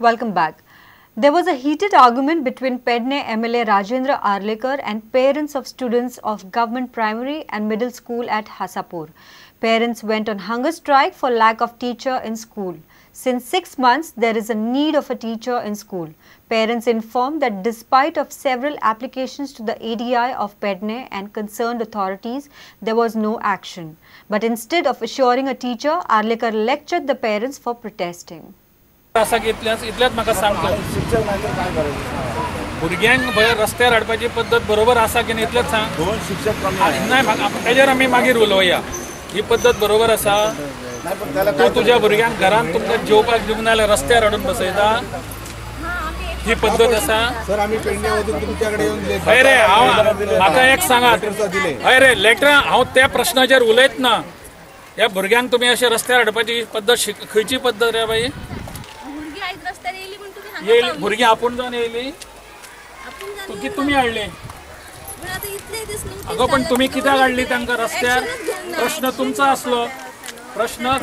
Welcome back. There was a heated argument between Pedne MLA Rajendra Arlekar and parents of students of government primary and middle school at Hasapur. Parents went on hunger strike for lack of teacher in school. Since 6 months, there is a need of a teacher in school. Parents informed that despite of several applications to the ADI of Pedne and concerned authorities, there was no action. But instead of assuring a teacher, Arlekar lectured the parents for protesting. आसा की इतल्याच म्हाका सांगतो भुरग्यांक भंय रस्त्यार हाडपाची पद्दत बरोबर आसा की इतलेच सांग. दोन शिक्षक नाही, तेजेर आमी मागीर उलोवया. ही पद्दत बरोबर आसा? तूं तुज्या भुरग्यांक घरांत तुमकां जेवपाक दिवंक ना जाल्यार रस्त्यार हाडून बसयता, ही पद्दत आसा? हय रे, हांव म्हाका एक सांगात, हय रे लेटरां हांव त्या प्रश्नाचेर उलयतना ह्या भुरग्यांक तुमी अशें रस्त्यार हाडपाची पद्दत खंयची पद्दत रे बाई? येयली भुरगीं आपूण जावन येयली की तुमी हाडली? अगो पण तुमी कित्याक हाडली तांकां रस्त्यार? प्रश्न तुमचो आसलो, प्रश्न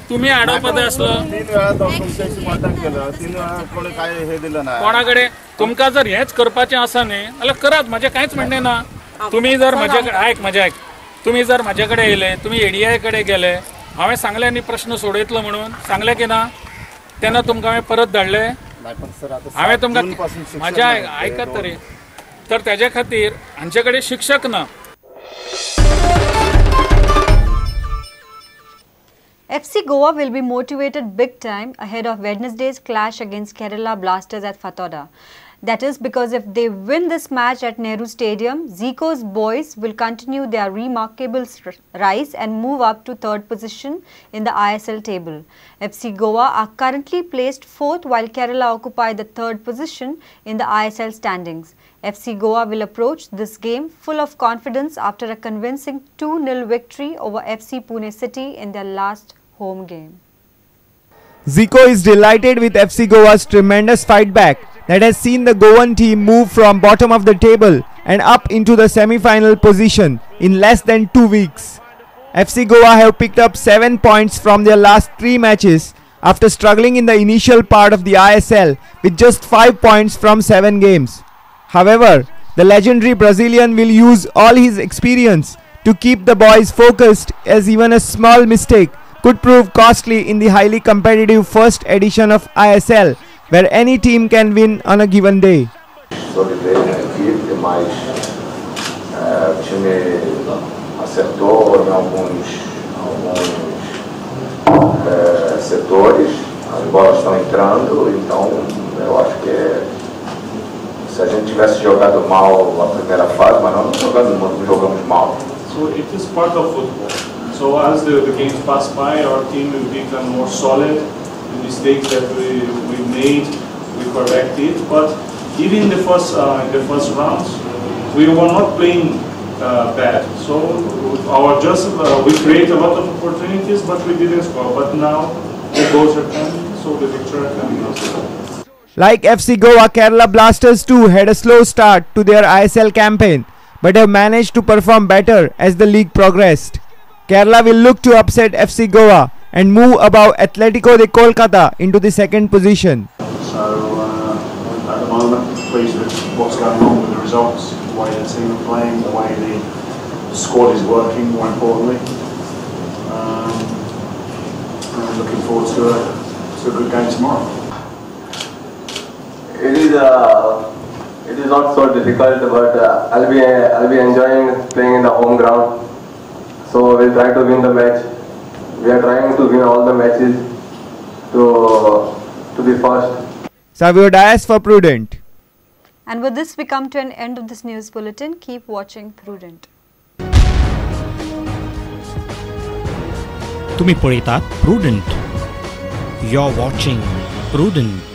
तुमी हाडप जाय आसलो. 3 वेळा तुमच्याशी कॉन्टॅक्ट केलं, 3 वेळा कोणी काय हे दिलं ना कोणा कडेन. तुमकां जर हेंच करपाचें आसा न्ही जाल्यार करात, म्हजें कांयच म्हणणें ना. तुमी जर म्हजे कडेन आयक, म्हजें आयक, तुमी जर म्हजे कडेन येयले, तुमी एडीआय कडेन गेले, हांवें सांगलें न्ही प्रश्न सोडयतलो म्हणून, सांगलें की ना? तेन्ना तुमकां हांवें परत धाडले. हांवें तुमकां म्हज्या आयकत तरी तर तेजे खातीर हांचे कडेन शिक्षक ना. FC Goa will be motivated big time ahead of Wednesday's clash against Kerala Blasters at Fatorda. That is because if they win this match at Nehru Stadium, Zico's boys will continue their remarkable rise and move up to third position in the ISL table. FC Goa are currently placed fourth while Kerala occupy the third position in the ISL standings. FC Goa will approach this game full of confidence after a convincing 2-0 victory over FC Pune City in their last home game. Zico is delighted with FC Goa's tremendous fight back that has seen the Goan team move from bottom of the table and up into the semi-final position in less than 2 weeks. FC Goa have picked up 7 points from their last 3 matches after struggling in the initial part of the ISL with just 5 points from 7 games. However, the legendary Brazilian will use all his experience to keep the boys focused, as even a small mistake could prove costly in the highly competitive first edition of ISL, where any team can win on a given day. Solidez na equipe, mas o time acertou em alguns setores, as bolas estão entrando, então eu acho que se a gente tivesse jogado mal a primeira fase, mas nós não jogamos mal. So it is part of football. So as the games pass by, our team will become more solid. The mistakes that we made, we corrected. But even in the first rounds, we were not playing bad. So we create a lot of opportunities, but we didn't score. But now the goals are coming, so the victory are coming also. Like FC Goa, Kerala Blasters too had a slow start to their ISL campaign, but have managed to perform better as the league progressed. Kerala will look to upset FC Goa and move above Atletico de Kolkata into the second position. So at the moment, pleased with what's going on with the results, the way the team are playing, the way the squad is working, more importantly. I'm looking forward to a good game tomorrow. It is not so difficult, but I'll be enjoying playing in the home ground. So we'll try to win the match. We are trying to win all the matches to be first. Savio Dias for Prudent. And with this, we come to an end of this news bulletin. Keep watching Prudent. तुम्ही पळयतात Prudent. You're watching Prudent.